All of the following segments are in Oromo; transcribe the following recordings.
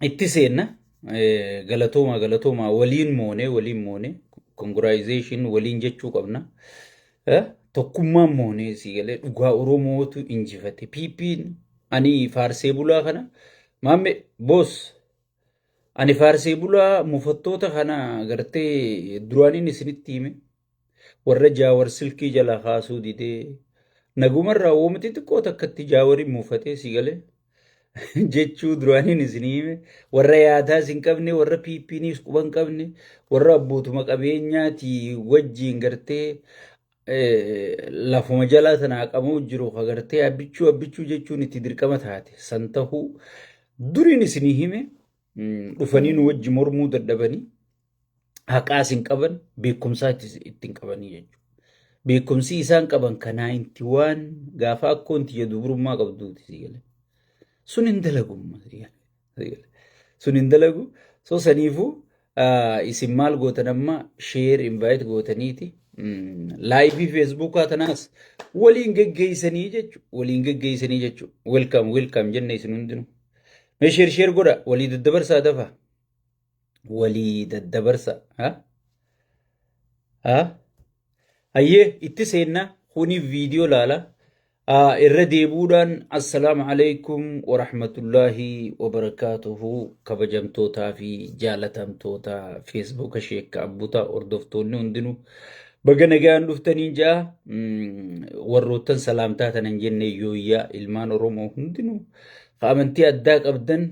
Itti seenna. Galatoomaa, galatoomaa, waliin moonee, waliin moonee, congratulation waliin jechuu qabna. Tokkummaan moonee, si galee, dhugaa Oromootu injifate. PP'n ani faarsee bulaa kana maamme boos, ani faarsee bulaa mufattoota kana gartee duraaniin isinitti hime, warra Jaawar silkii jala kaasuu didee nagumarraa woomti xiqqoo takkatti Jaawariin mufatee, si galee, jechuu duraaniin isinii hime, warra yaadaas hin qabne, warra PP'nis quba hin qabne, warra abbootuma qabeenyaati wajjiin gartee lafuma jalaa tana haqamuu jiru agartee abbichuu abbichuu jechuun itti dirqama taate san tahuu duriin isinii hime. Dhufanii nu wajji mormuu dadhabanii, haqaas hin qaban, beekumsaa itti hin qabanii jechuudha. Beekumsi isaan qaban kanaa inti waan gaafa akkoon tiyya dubrummaa qabduuti, si galee. Sun hin dalagu, si galee. Sun hin dalagu. So saniifuu isin maal gootan amma? Share, invite gootaniiti. Live Facebookaa tanaas waliin geggeessanii jechuudha. Waliin geggeessanii jechuudha. Welcome, welcome jenne isin hundinuu. Mee share, share godha, walii daddabarsaa, dafa. Walii daddabarsa. Ha? Hayyee, itti seenna, kuni viidiyoo laala. Irra deebuudhaan assalaamu alaikum warahmatullaahi wabarakaatuhu. Kabajamtootaa fi jaalatamtoota Facebooka Sheekka Abbutaa hordoftoonni hundinuu, baga nagaan dhuftanii ja'a. Warroottan salaamtaa tanan jenne, yooyyaa ilmaan Oromoo hundinuu, ka amantii addaa qabdan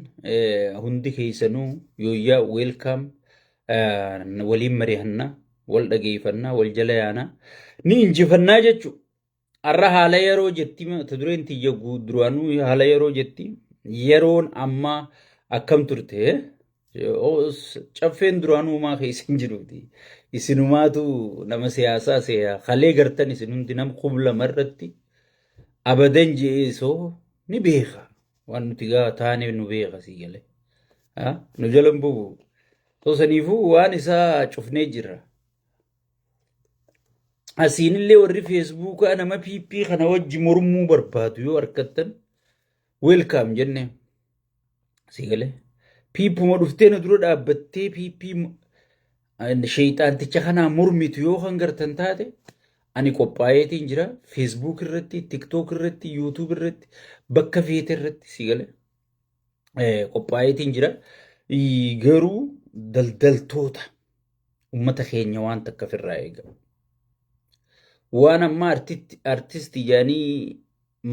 hundi keessanuu, yooyyaa, welcome. Waliin mari'annaa, wal dhageeffannaa, wal jala yaanaa, ni injifannaa jechuudha. Har'a haala yeroo jetti mata dureen tiyya, duraanuu haala yeroo jetti. Yeroon ammaa akkam turte? Caffeen duraanuu maa keessa hin jiruuti. Isinumaatu nama siyaasaa seeyaa kalee gartan, isin hundi nama 2000 irratti abadan je'eesoo ni beeka. Waan nuti gaa taane nu beeka, sii galee. Nu jala hin bu'u. Saniifuu waan isaa cufnee jirra. Asiinillee warri Facebookaa nama PP kana wajji mormuu barbaadu yoo argattan, welcome jenne. Si galee. PPuma dhuftee na dura dhaabbattee PP sheexaanticha kanaa mormitu yoo kan gartan taate, ani qophaa'eetiin jira. Facebook irratti, TikTok irratti, YouTube irratti, bakka feete irratti, si galee, qophaa'eetiin jira. Garuu daldaltoota ummata keenya waan takka ofirraa eega. Waan amma artistii jedhanii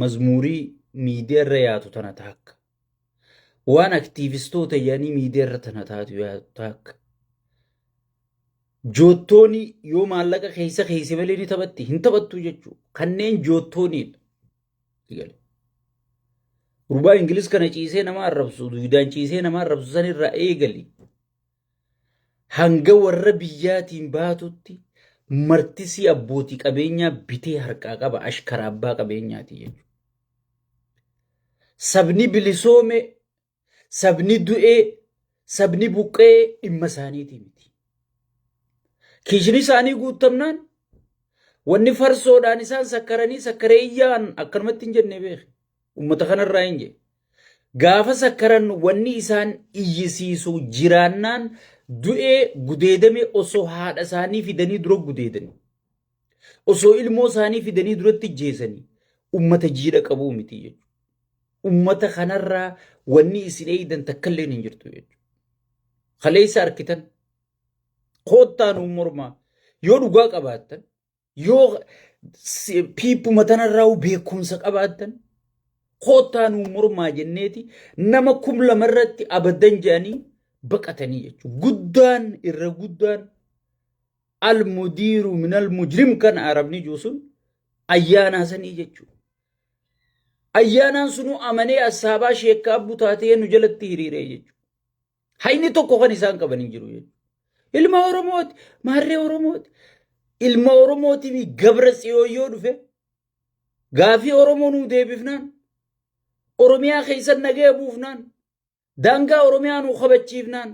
mazmuurii miidiyaa irra yaatu tana taakka. Waan aktiivistoota jedhanii miidiyaa irra tana taatu yaatu taakka. Joottooni yoo maallaqa keessa keessa malee ni taphatti, hin taphattu jechuudha. Kanneen joottooniidha. Gurbaa Ingilis kana ciisee nama arrabsu, duudaan ciisee nama arrabsu sanirraa eegali. Hanga warra biyyaatiin baatutti martisii abbootii qabeenyaa bitee harkaa qaba, ashkara abbaa qabeenyaati jechuudha. Sabni bilisoome, sabni du'ee, sabni buqqee dhimma isaaniitii miti. Kiishni isaanii guutamnaan wanni farsoodhaan isaan sakkaranii sakkaree iyyaan akkanumatti hin jenne beeke. Uummata kanarraa hin jenne. Gaafa sakkaran wanni isaan iyyisiisu jiraannaan, du'ee gudeedame osoo haadha isaanii fidanii dura gudeedani. Osoo ilmoo isaanii fidanii duratti jeesanii uummata jiidha qabuu miti jechuudha. Uummata kanarraa wanni isin eeydan takkalleen hin jirtu jechuudha. Kaleessa arkitan koottaa nuun mormaa yoo dhugaa qabaattan, yoo PPuma tanarraa beekumsa qabaattan, koottaa nuun mormaa jenneeti nama 2000 irratti abadan jedhanii baqatanii jechuudha. Guddaan irra guddaan almudiiru minal mujrim kan arabni jiru sun ayyaanaa sanii jechuudha. Ayyaanaan sunuu amanee assaabaa sheekkaa abbu taatee nu jalatti hiriiree jechuudha. Hayni tokko kan isaan qaban hin jiru jechuudha. Ilma Oromooti, maarree Oromooti. Ilma Oromootii gabra tsiyooyyoo dhufe gaafii Oromoo nuu deebifnaan, Oromiyaa keessan nagaya buufnaan, daangaa Oromiyaa nuu kabachiifnaan,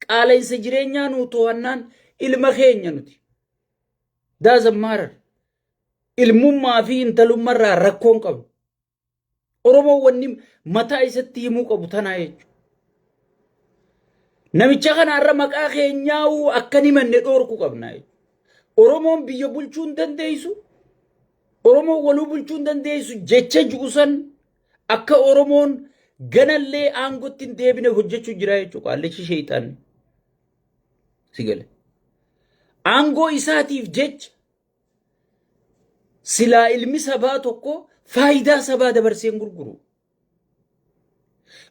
qaala'insa jireenyaa nuu to'annaan, ilma keenya nuti. Doesn't matter. Ilmummaa fi intalummarraa rakkoon qabu. Oromoon wanni mataa isatti himuu qabu tanaa jechuudha. Namicha kana har'a maqaa keenyaa'uu akka hin himanne dhoorku qabna. Oromoon biyya bulchuu hin dandeessu. Oromoon waluu bulchuu hin dandeessu jecha ji'u san akka Oromoon ganallee aangootti hin deebine hojjechuu jira jechuudha. Qaallichi sheexaan si gale. Aangoo isaatiif jecha silaa ilmi sabaa tokko faayidaa sabaa dabarsee hin gurguru.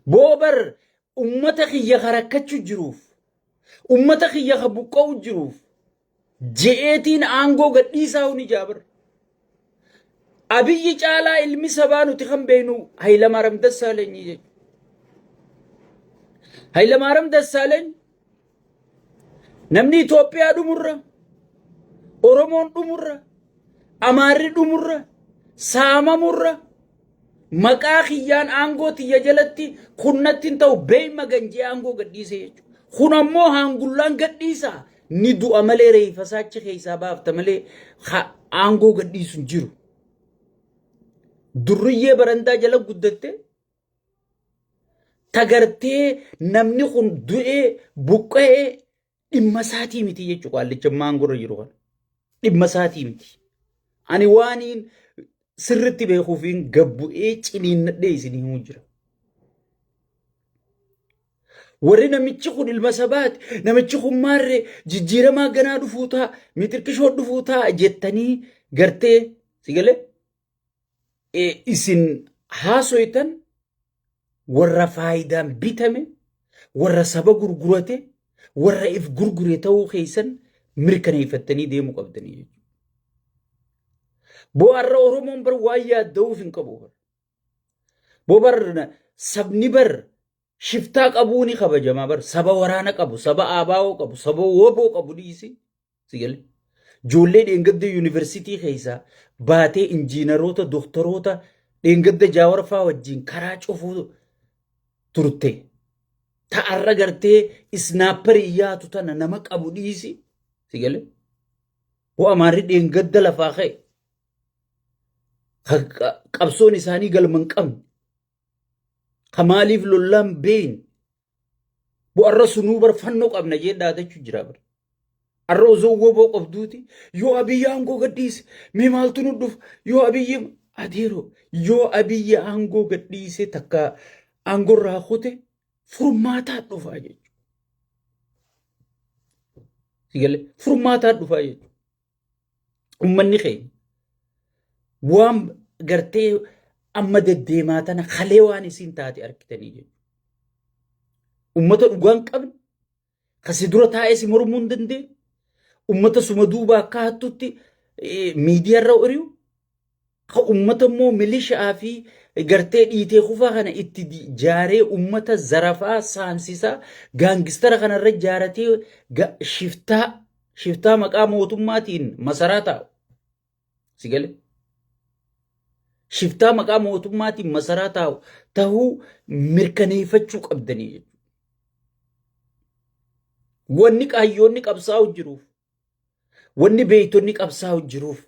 Boobar ummata kiyya ka rakkachuu jiruuf, ummata kiyya ka buqqa'u jiruuf je'eetiin aangoo gadhiisaa ni jaabar. Abiyyi caalaa ilmi sabaa nuti kan beeknu Hayilamaariyaam Dassaalenyi jechuudha. Hayilamaariyaam Dassaaleny namni Itoophiyaa dhumurra, Oromoon dhumurra, Amaarri dhumurra, saamamurra, maqaa kiyyaan aangoo tiyya jalatti kunnatti hin ta'u beeyma ganjee aangoo gadhiise jechuudha. Kun ammoo haangullaan gadhiisa ni du'a malee reeffa isaa achi keessaa baafta malee aangoo gadhiisu hin jiru. Durriyyee barandaa jala guddatte tagartee namni kun du'ee buqqa'ee dhimma isaatii miti jechuudha qaallicha ammaa aangorra jiru kana. Dhimma isaatii miti. Ani waaniin sirritti beekuufiin gabbu'ee ciniinnadhee isin himuu jira. Warri namichi kun ilma sabaati, namichi kun maarree jijjiiramaa ganaa dhufuu ta'a, mixirqishoo dhufuu ta'a jettanii gartee si galee isin haasoytan warra faayidaan bitame, warra saba gurgurate, warra if gurgure ta'uu keessan mirkaneeffattanii deemuu qabdanii jechuudha. Boo har'a Oromoon bar waan yaadda'uuf hin qabu. Boo bar sabni bar shiftaa qabuu ni kabajamaa bar saba waraana qabu, saba ABO qabu, saba woboo qabu dhiisi. Si gale? Ijoollee dheengadda yuunivarsiitii keessaa baatee injiinaroota, doktaroota dheengadda Jaawar fa'aa wajjin karaa cufuu turte. Ta'arra gartee isnaapparii yaatu tana nama qabu dhiisi. Si gale? Hoo Amaarri dheengadda lafaa ka'e. Qabsoon isaanii galma hin qabne. Ka maaliif lollaan beeyne. Bu'arra sunuu bar fannoo qabna jee dhaadachuu jira bar. Arra osoo woboo qabduuti yoo Abiyyi aangoo gadhiise mee maaltu nu dhufa yoo Abiyyi adeero yoo Abiyyi aangoo gadhiise takka aangoo irraa kute furmaataa dhufaa jechuudha. Sigalee furmaataa dhufaa jechuudha. Uummanni keenya waan gartee amma deddeemaa tana kalee waan isiin taate argitanii jechuudha. Uummata dhugaa hin qabne kasi dura taa'ee si mormuu hin dandeenye uummata suma duuba akka hattutti miidiyaarra ori'u ka uummata immoo milishaa fi gartee dhiitee kufaa kana itti jaaree uummata zarafaa saamsisaa gaangistara kanarra jaaratee shiftaa shiftaa maqaa mootummaatiin masaraa taa'u. Si gale? Shiftaa maqaa mootummaatiin masaraa taa'u tahuu mirkaneeffachuu qabdanii jechuudha. Wanni qaayyoonni qabsaa'u jiruuf Wanni beektonni qabsaa'u jiruuf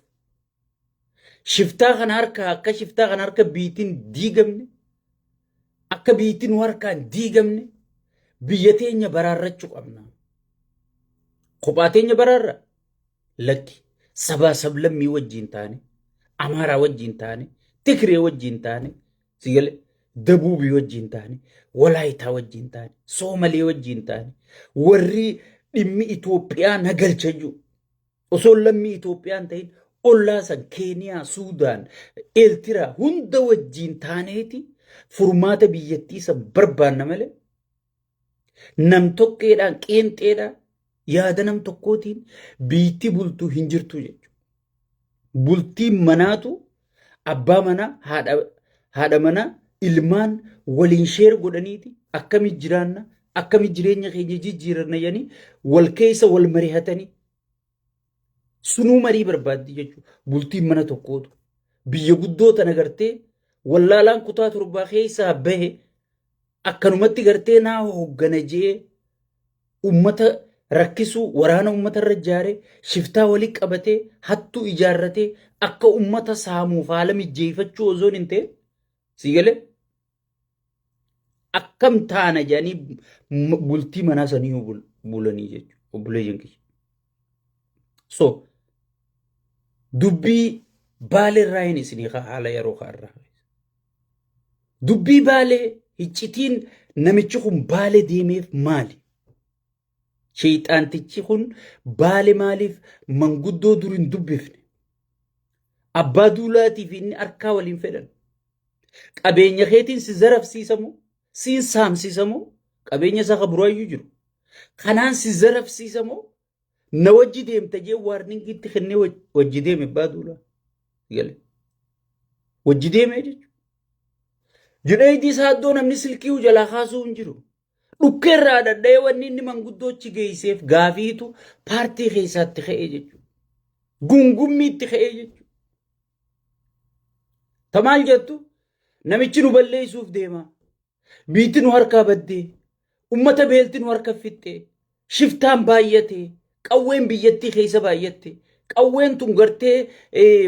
shiftaa kana harka akka shiftaa kana harka biitiin diigamne akka biitiin nu harkaan diigamne biyya teenya baraarrachuu qabna. Kophaa teenya baraarra lakki sabaa sablammii wajjin taane Amaaraa wajjin taane Tigree wajjin taane sigale Dabuubii wajjin taane Walaayitaa wajjin taane Soomalee wajjin taane warri dhimmi Itoophiyaa na galcha jiru osoo lammii Itoophiyaa hin ta'in ollaa san Keeniyaa, Suudaan, Eeltiraa hunda wajjin taaneeti furmaata biyyattii san barbaanna malee nam tokkeedhaan qeenxeedhaan yaada nam tokkootiin biyyatti bultu hin jirtu jechuudha. Bultiin manaatu abbaa manaa haadha manaa ilmaan waliin sheer godhaniiti akkami jiraanna akkami jireenya keenya jijjiiranna jedhanii wal keessa wal mari'atanii sunuu marii barbaaddi jechuudha. Bultiin mana tokkootu biyya guddoo tana gartee wallaalaan kutaa torbaa keessaa bahe akkanumatti gartee naa hooggana jee ummata rakkisuu waraana ummata irra ijaaree shiftaa walii qabatee hattuu ijaarratee akka ummata saamuuf haala mijjeeffachuu osoo hin ta'in sii galee Akkam taana jedhanii bultii manaa sanii bulanii jechuudha. Obboleeyyan kiyya. So dubbii Baalee irraa hin isinii haala yeroo kaarraa. Dubbii Baalee iccitiin namichi kun Baalee deemeef maali? Sheeyxaantichi kun Baale maaliif manguddoo dur hin dubbifne? Abbaa duulaatiif inni harkaa waliin fedhan. Qabeenya keetiin si zarafsiisamu, siin saamsisamu, qabeenya isaa ka buraayyuu jiru. Kanaan si zarafsiisamu, na wajji deemta jee waarningiitti kennee wajji deeme abbaa duulaa. Gale. Wajji deemee jechuudha. Junaydii Saaddoo namni silkii jalaa kaasuu hin jiru. Dhukkee irraa dhadha'ee wanni inni manguddoochi geesseef gaafiitu paartii keessaatti ka'ee jechuudha. Gungummiitti ka'ee jechuudha. Ta maal jettu? Namichi nu balleessuuf deema. Biitti nu harkaa baddee. Ummata beelti nu harka fixxee. Shiftaan baay'ate. Qawween biyyattii keessa baay'atte. Qawween tun gartee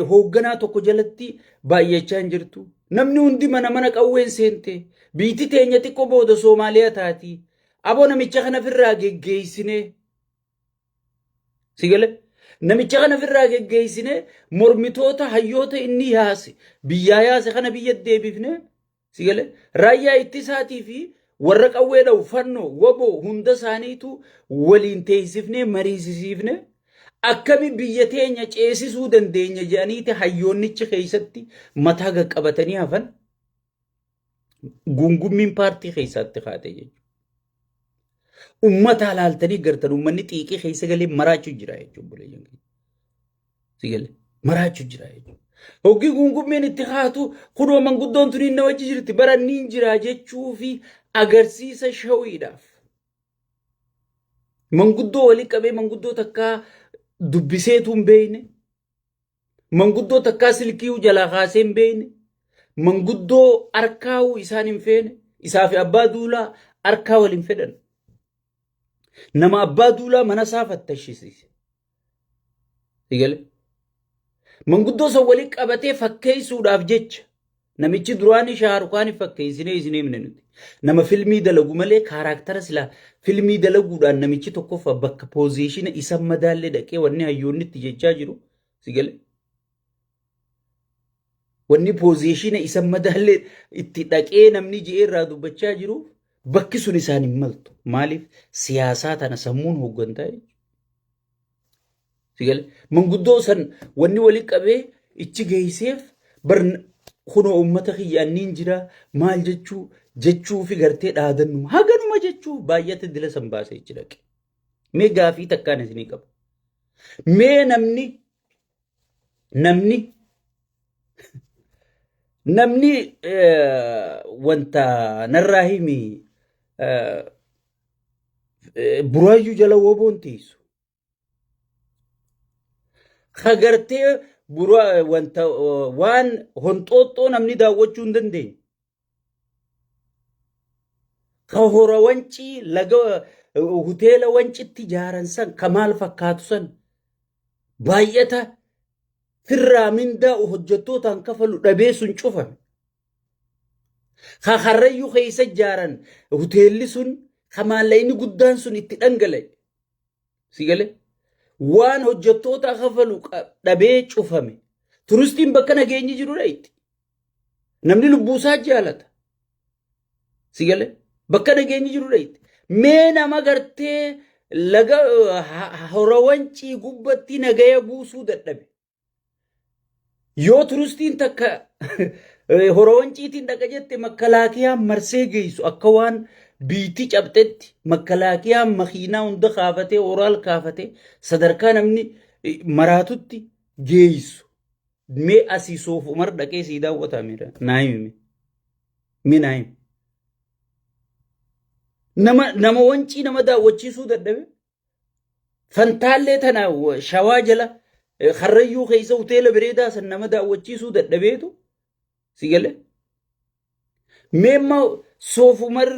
hoogganaa tokko jalatti baay'achaa hin jirtu. Namni hundi mana mana qawween seente. Biitti teenya xiqqoo booda Soomaaliyaa taati. Aboo namicha kana ofirraa geggeessinee. Si galee? Namicha kana ofirraa geggeessinee mormitoota hayyoota inni yaase biyyaa yaase kana biyya deebifnee. Si galee? Raayyaa ittisaatii fi warra qawwee dha'u fannoo waboo hunda isaaniitu waliin teessifnee mariisisiifne akkami biyya teenya ceesisuu dandeenya jedhaniiti hayyoonnichi keessatti mataa qaqqabatanii hafan gungummiin paartii keessaatti kaate jechuudha. Ummata laaltanii gartan ummanni xiiqii keessa galee maraachuu jira jechuudha. Si galee maraachuu jira jechuudha. Hoggii gungummeen itti haatu kunoo manguddoon tun na wajji jirti baranniin jira jechuu fi agarsiisa shawiidhaaf. Manguddoo walii qabee manguddoo takkaa dubbiseetu hin beekne. Manguddoo takkaa silkii jalaa kaasee hin beekne. Manguddoo harkaa'uu isaan hin feene. Isaa fi abbaa duulaa harkaa wal hin fedhan. Nama abbaa duulaa mana isaa fattashisiise. Eegale. Manguddoo san waliin qabatee fakkeessuudhaaf jecha namichi duraanii shaarukaanii fakkeessinee isin himne nuti. Nama filmii dalagu malee kaaraaktara silaa filmii dalaguudhaan namichi tokkoffaa bakka pooziishina isa madaallee dhaqee wanni hayyoonni itti jechaa jiru si gale. Wanni pooziishina isa madaallee itti dhaqee namni ji'ee irraa dubbachaa jiru bakki sun isaan hin maltu. Maaliif siyaasaa tana sammuun hooggantaa jechuudha. Sigale manguddoo san wanni wali qabee ichi geesseef bar kunoo uummata kiyya anniin jira maal jechuu jechuu fi gartee dhaadannu haganuma jechuu baay'ate dila san baasee ichi dhaqe. Mee gaafii takkaan isinii qaba. Mee namni namni namni wanta narraa himi buraayyuu jala woboon teessu. Kagartee wanta waan honxooxxoo namni daawwachuu hin dandeenye. Ka hora wancii laga hoteela wancitti ijaaran san ka maal fakkaatu san baay'ata firraa mindaa hojjettootaan kafalu dhabee sun cufame. Ka harrayyuu keessa ijaaran hoteelli sun ka maallaqni guddaan sun itti dhangala'e. Si galee? Waan hojjettoota kafalu dhabee cufame. Turistiin bakka nageenyi jiru dhayitti. Namni lubbuusaa jaalata. Si galee? Bakka nageenyi jiru dhayitti. Mee nama gartee laga hora wancii gubbatti nagaya buusuu dadhabe. Yoo turistiin takka hora wanciitiin dhaqa jette makkalaakiyaan marsee geessu akka waan biitti cabxetti makkalaakiyaan makiinaa hunda kaafatee oraal kaafatee sadarkaa namni maraatutti geessu. Mee asii soof umar dhaqee sii daawwataa miira naa himi. Mee naa himi. Nama wancii nama daawwachiisuu dadhabe. Fantaallee tana shawaa jala harrayyuu keessa hoteela bareedaa san nama daawwachiisuu dadhabeetu si gale. Mee immoo soofumar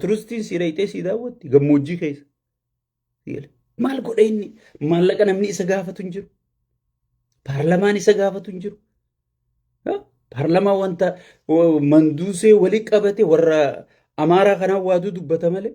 turistiin si dhayxee si daawwatti gammoojjii keessa. Si gale. Maal godha inni maallaqa namni isa gaafatu hin jiru. Paarlamaan isa gaafatu hin jiru. Paarlamaa wanta manduusee walii qabate warra Amaaraa kanaan waaduu dubbata malee.